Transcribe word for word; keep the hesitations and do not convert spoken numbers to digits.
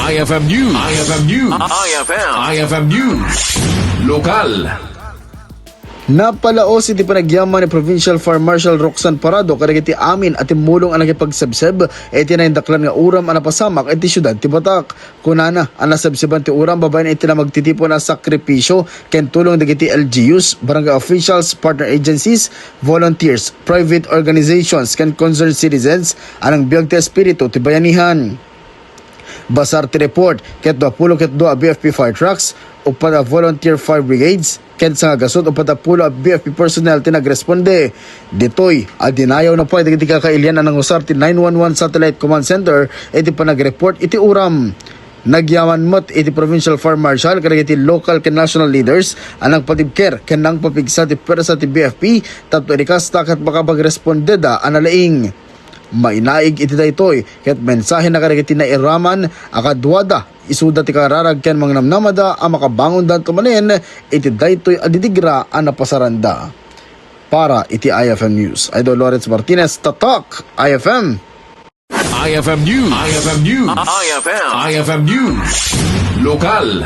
I F M News. I F M News. I F M. I F M News. Lokal. Napalaos iti panagyaman ni Provincial Fire Marshal Roxanne Parado kadagiti amin a timmulong a nakipagsebseb iti naindaklan nga uram a napasamak iti siudad ti Batak. Kunana a nasebseban ti uram babaen iti na magtitipon a sakripisio ken tulong dagiti L G Us, barangay officials, partner agencies, volunteers, private organizations, ken concerned citizens a nangbiag ti espiritu ti bayanihan. Basar ti report, ket duapulo ket dua a B F P fire trucks, upat a volunteer fire brigades, ken sangagasut upat a pulo a B F P personnel ti nagresponde. Ditoy, a dinayaw na pay dagiti kakailian a nangusar ti nine one one Satellite Command Center iti panagreport iti uram. Nagyaman met iti Provincial Fire Marshal kadagiti local ken national leaders a nagpatibker ken nangpapigsa ti puwersa ti B F P tapno idi kasta ket makapagresponde da a nalaing. Mainaig iti daytoy ket mensahena kadagiti nairaman a kaduada, isuda ti kararag ken mangnamnamada a makabangondanto manen iti daytoy a didigra a napasaranda. Para iti I F M News, Idol Lawrence Martinez, Tatak, I F M. I F M News. I F M News. I F M. I F M News. Lokal.